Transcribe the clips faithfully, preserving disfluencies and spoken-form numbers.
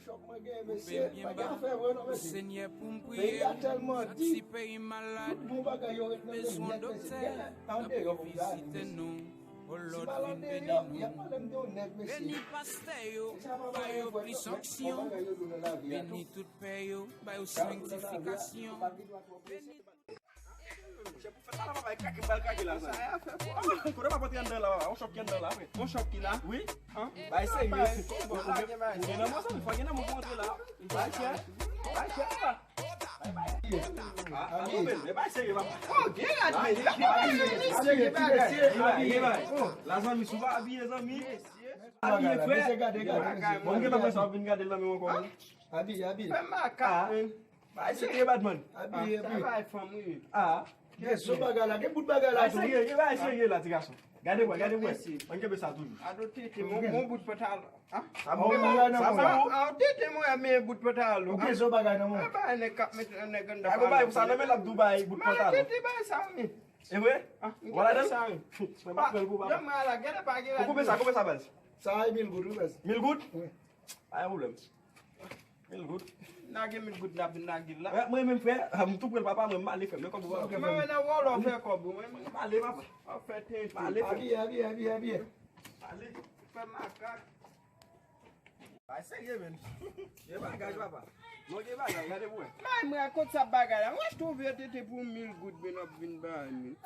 Chòk mwen gen, mesye, pa gen afè vre non, mesye. Peyi a tèlman di, tout bon bagay yo ret nan peyi nèt, mesye. Gen andeyò pou m ta ale, mesye. Si m al andeyò, y ap pale m de yon nèg, mesye. E sa pa premye fwa, non, men bon bagay yo dou nan lavi a tou. Sa dou nan lavi a, pa gen dwa twò prese. Chèf, ou fè sa la, papa, e krake, m pral krake la, sa. Kote papa te anndan la, papa? On chòk ki anndan la, frè. On chòk ki la? Wi. Bay serye. Ou gen nan mwen, sa, fò gen nan mwen pou antre la. Bay chèf. Bay chèf, papa. Bay, bay. Ah, ah, non, men, men bay serye, papa. Oh, gen rad, men. Bay serye, bay serye, bay serye. Oh, la, zanmi, si w pa abiye, zanmi. Abiye, frè. Bon, m gentan wè sa, w ap vin gade l nan men w ankò, wi. Abiye, abiye. Fè makak, men. Bay serye, badman. Abiye, abiye. Bay fanm, wi. Ah. Gen zo bagay la, gen bout bagay la tou. Bay serye, gen bagay serye la, ti gason. Gade mwen, gade mwen. Ann kenbe sa toujou. Ado tete, mon, mon bout pantalon. Ah. Sa bon, sa bon. Ah, tete mwen, men bout pantalon. Ou gen zo bagay nan men w. Ah, bay nèg k ap met nèg anndan. Ay, bon, bay, sa nan men l ap di w bay bout pantalon. Tete, bay sa, men. E vre? Ah, wala dan sa, men. Mwen pa pran l pou papa. Ou koupe sa, koupe sa, baz. Sa a mil goud, wi, baz. Mil goud? Wi. Pa gen pwoblèm. Mil goud. Nage mil goud la, vin nage la. Mwen menm, frè, m tou prè l, papa, mwen m ale, frè. Men kòb ou pa. Mwen nan wòl ou fè kòb ou, mwen. M ale, papa. Ou fè tenten. M ale, frè. Abiye, abiye, abiye, abiye. M ale. Fè makak. Bay serye, men. Gen bagay, papa. Non, gen bagay, gade pou wè. May mwen, kot sa bagay la? Mwen twouve tete pou mil goud, men ap vin bay, men.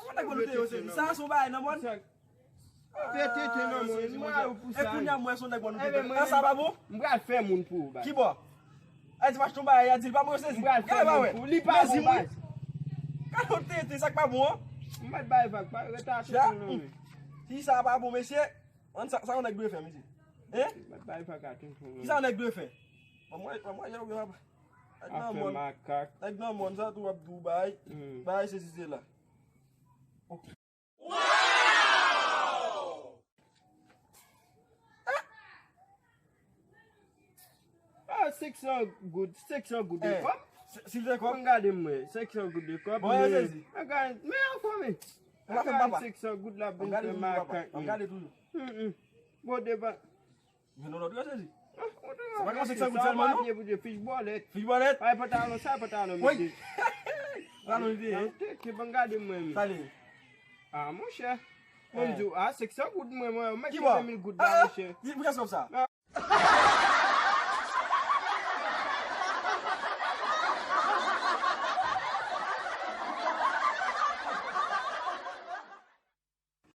Sa se yon bagay nan mòd. Fè tete nan mwen, mwen a ou pou sa. E kounye a mwen se yon nèg bon nou te. An sa pa bon? M pral fè moun pou ou, bay. Ki bò? A di m achte yon bagay, a di l pa bon, yo sezi. M pral fè moun pou ou. Li pa bon, bay. Gade yon tete, sa k pa bon an? M mèt bay vag, pa rete a tete nan men. Si sa pa bon, mesye, an sa, sa yon nèg dwe fè, mesye. Hein? M mèt bay vag a tete nan men. Ki sa yon nèg dwe fè? Ban mwen, ban mwen, yo, yo, papa. Nèg nan mòn. Afè makak. Nèg nan mòn, sa tou w ap di w bay. Bay sezi sela. Ah, senk san goud, senk san goud de kòb. Si l te kòb? Ann gade mwen, senk san goud de kòb. Bon, yo sezi. Ann gade, men ankò, men. Ann gade senk san goud la, vin fè makak. Ann gade toujou. Bon, devan. Men non, non, yo sezi. Se pa kòm senk san goud sèlman, non? Fich bòlèt. Fich bòlèt? Ay, pantalon sa, pantalon mete. Pantalon mete. Te, te ban gade mwen, men. Sa li ye? Ah, monchè. Mwen m di w, ah, senk san goud mwen, mwen, mwen, ki bò? Mil goud la, monchè. Ki bò sa?